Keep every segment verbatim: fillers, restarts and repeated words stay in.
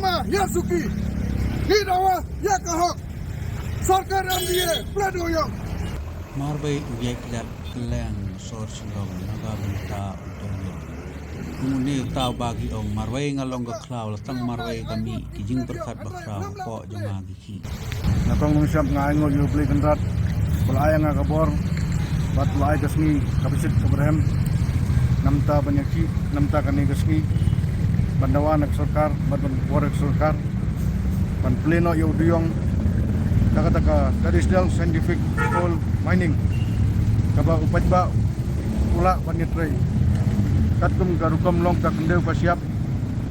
Ma, ïa suki. Ngi dawa, ïa ka hok. Sorkar M D A, pla duyong. Marwei u ïai kjat kylleng sor Shillong na ka bynta u dong ïong. Kumne u tau ba ki ong marwei nga long ka khlaw la tang marwei ka mih ki jingpyrkhat ba khraw hapoh jong nga ki. Nga kong nongshap nga ainguh ïa U Blei Kynrad ba la ai ïa nga ka bor bad la ai ka sngi kaba shit kaba rhem. Namta ban ïakhih namta kane ka sngi ban dawa na ka sorkar bad ban bor ïa ka sorkar ban plie noh ïa u duyong da kata ka traditional scientific coal mining kaba u paidbah u lah ban ïatrei. Katkum ka rukom long ka khyndew ka shyiap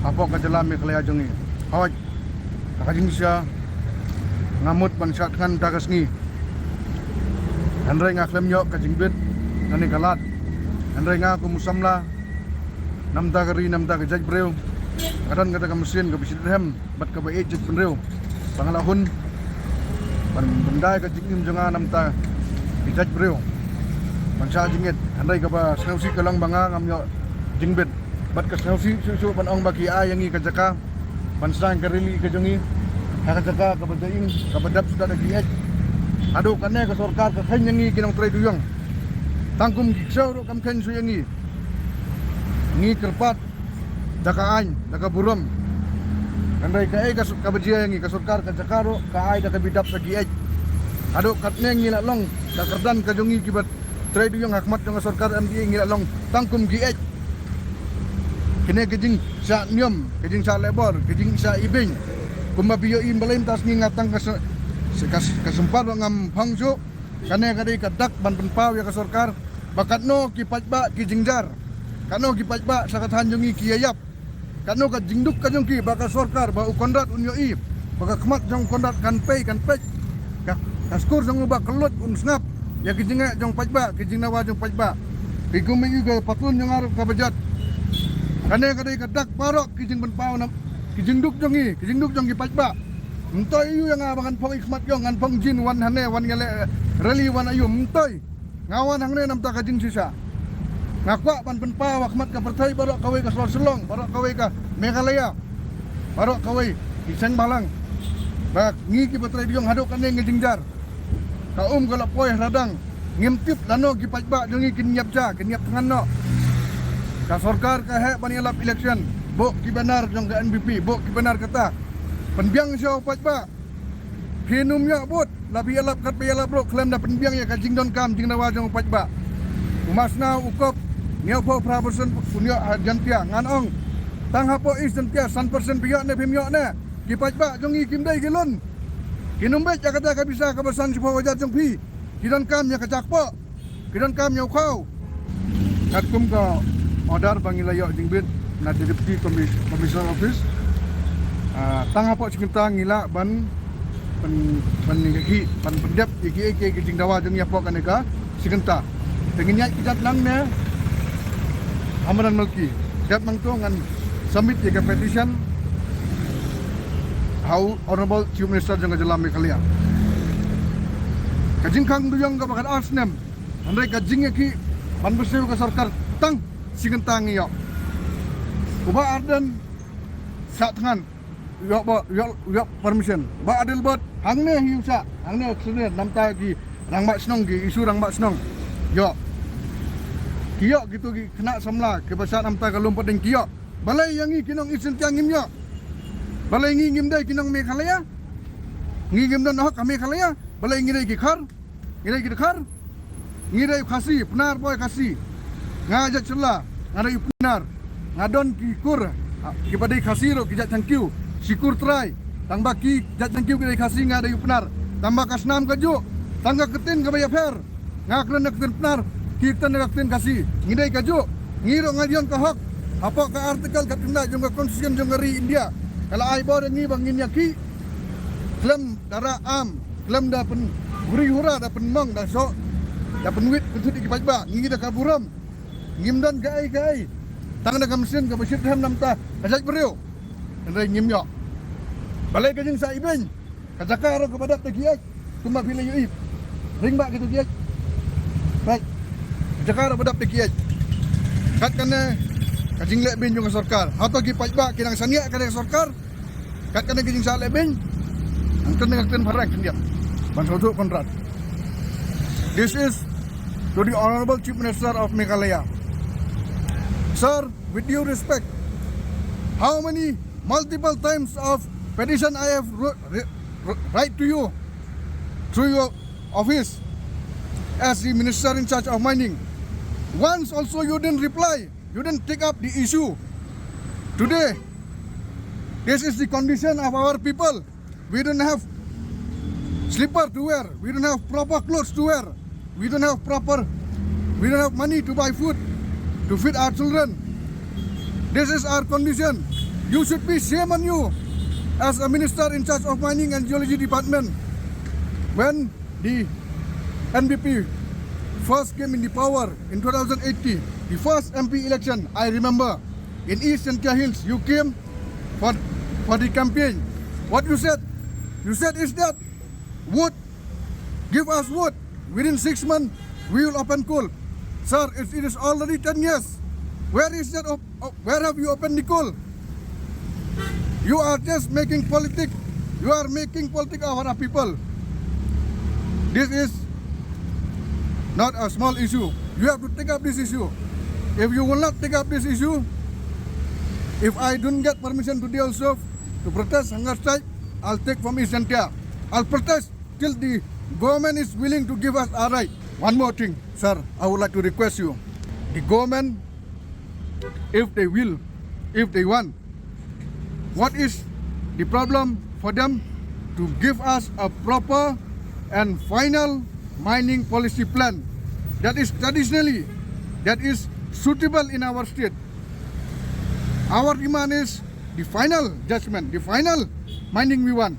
hapoh ka jylla Meghalaya jong ngi. Hooid. Ha ka jingshisha nga mut ban shah thngan da ka sngi. Hynrei nga khlem ïoh ka jingbit lane ka lad. Hynrei nga kum u samla namta ka ri namta ka jaitbynriew nga don kata ka mynsiem kaba shitrhem bad kaba ïeit jaitbynriew ba nga la hun ban pyndai ka jingim jong nga namta ka jaitbynriew ban shah jingit. Hynrei kaba sngewsih ka long ba nga ngam ïoh jingbit bad ka sngewsih shuh shuh ban ong ba ki ai ïa ngi ka jaka ban sdang ka rally ka jong ngi ha ka jaka kaba jain kaba dap suda da ki eit. Haduh kane ka sorkar ka kheiñ ïa ngi ki nongtrei duyong. Tang kum ki ksew ruh kam kheiñ shuh ïa ngi. Ngi kyrpad da ka aiñ da ka burom. Hynrei kaei ka su- kaba jia ïa ngi, ka sorkar ka jaka ruh ka ai da kaba dap sa ki eit. Haduh katne ngi la long ka kyrdan ka jong ngi kiba trei duyong ha khmat jong ka sorkar M D A ngi la long tang kum ki eit. Kine ki jingshah niam, ki jingshah lebor, ki jingshah ibeiñ. Kumba phi ïohi balei mynta sngi nga tang ka se- se- ka se- ka sympat ruh ngam phong shuh. Kane ka dei ka dak ban pynpaw ïa ka sorkar ba katno ki paidbah ki jynjar. Katno ki paidbah sha ka thaiñ jong ngi ki ïa ïap. Katno ka jingduk ka jong ki ba ka sorkar ba u Conrad un ïohi ba ka khmat jong u Conrad kan pei kan peit. Ka, ka skur jong u ba kyllut un sngap ïa ki jingeh jong paidbah, ki jingdawa jong paidbah. Ki kum ïa u ka patlun jong nga ruh kaba jot. Kane ka dei ka dak baroh ki jingpynpaw na ki jingduk jong ngi, ki jingduk jong ki paidbah. Myntoi ïa u ïa nga ba ngan phong i khmat ïong, ngan phong jean wan hangne wan ïaleh rally wan aïu, myntoi. Nga wan hangne namta ka jingshisha. Nga kwah ban pynpaw ha khmat ka pyrthei baroh kawei ka sor Shillong, baroh kawei ka Meghalaya, baroh kawei ki seng bhalang. Ba ngi kiba trei duyong haduh katne ngi jynjar. Ka um ka la poi ha radang. Ngim tip lano ki paidbah jong ngi kin ïap ja, kin ïap thngan noh. Ka sorkar ka heh ban ïalap election. Buh ki banner jong ka N P P, buh ki banner kata. Pynbiang sha u paidbah. Phin ym ïoh bud, la phi ïalap katba ïalap ruh khlem da pynbiang ïa ka jingdonkam jingdawa jong u paidbah. U Masngew u kop hynñiewphew phra percent un ïoh ha Jaintia, ngan ong. Tang hapoh East Jaintia san percent phi ïoh ne phim ïoh ne. Ki paidbah jong ngi kim dei ki lun. Kin ym beit ïa kata ka pisa kaba san shiphew hajar jong phi. Ki donkam ïa ka jakpoh. Ki donkam ïa u khaw. Katkum ka order ba ngi la ïoh jingbit na Deputy Commis- Commissioner Office. Ah, tang hapoh shi kynta ngi lah ban pyn- ban ïa ki ban pyndep ïa ki, ïa ki, ïa ki jingdawa jong ngi hapoh kane ka shi kynta. Te ngin ïaid kjat lang ne ha madan Malki. Dep nangto ngan submit ïa ka petition ha u Honorable Chief Minister jong ka jylla Meghalaya. Ka jingkhang duyong kaba khatar snem. Hynrei ka jingïakhih ban bsiew ka sorkar tang shi kynta ngi ïoh. U Bah Ardent shah thngan, ïoh ba, ïoh, ïoh permission. Bah Adelbert hangne hi u shah, hangne u senior namta ki rangbah shnong, ki issue rangbah shnong. Ïoh. Ki ïoh kito ki khynnah samla kiba shah namta ka lum pateng ki ïoh. Balei ïa ngi ki nong East Jaintia ngim ïoh? Balei ngi ngim dei ki nong Meghalaya? Ngi ngim don hok ha Meghalaya? Balei ngi dei ki Khar? Ngi dei ki Dkhar. Ngi dei Khasi, Pnar boi Khasi. Nga jait Shylla, nga dei u Pnar. Nga don ki kur, ah, kiba dei Khasi ruh, ki jait Thangkhiew. Shi kur trai. Tang ba ki jait Thangkhiew ki dei Khasi, nga dei u Pnar. Tang ba ka snam kajuh. Tang ka ktien kaba ïapher. Nga kren na ka ktien Pnar, ki kren na ka ktien Khasi. Ngi dei kajuh. Ngi ruh nga ïoh ka hok. Hapoh ka article khatkhyndai jong ka Constitution jong ka ri India. Ka la ai bor ïa ngi ba ngin ïakhih. Khlem da rah am, khlem da pynbri hura, da pynmong, da shoh, da pynwit, pynthut ïa ki paidbah, ngi da ka burom. Ngim don kaei kaei. Tang da ka mynsiem kaba shitrhem namta ka jaitbynriew. Hynrei ngim ïoh. Balei ka jingshah ibeiñ? Ka jaka ruh kaba dap da ki eit. Kumba phi la ïohi. Ring ba kito ki eit. Right. Ka jaka ruh ba dap da ki eit. Kat kane ka jingleh beiñ jong ka sorkar. Hato ki paidbah ki dang shaniah ka sorkar? Kat kane ka jingshah lehbeiñ, hangta ne ka ktien phareng khyndiat ban sngewthuh Conrad. This is to the Honorable Chief Minister of Meghalaya. Sir, with due respect, how many multiple times of petition I have wrote, write to you through your office as the minister in charge of mining? Once also you didn't reply, you didn't take up the issue. Today, this is the condition of our people. We don't have slipper to wear. We don't have proper clothes to wear. We don't have proper, we don't have money to buy food to feed our children. This is our condition. You should be shame on you as a minister in charge of mining and geology department. When the N P P first came in the power in two thousand eighteen, the first M P election, I remember, in East Jaintia Hills, you came for, for the campaign. What you said? You said is that vote, give us vote. Within six months, we will open coal. Sir, it, it is already ten years. Where is that? Op- op- where have you opened the coal? You are just making politics. You are making politics of our people. This is not a small issue. You have to take up this issue. If you will not take up this issue, if I don't get permission today also to protest hunger strike, I'll take from East Jaintia. I'll protest till the government is willing to give us our right. One more thing, sir, I would like to request you. The government, if they will, if they want, what is the problem for them to give us a proper and final mining policy plan that is traditionally, that is suitable in our state? Our demand is the final judgment, the final mining we want.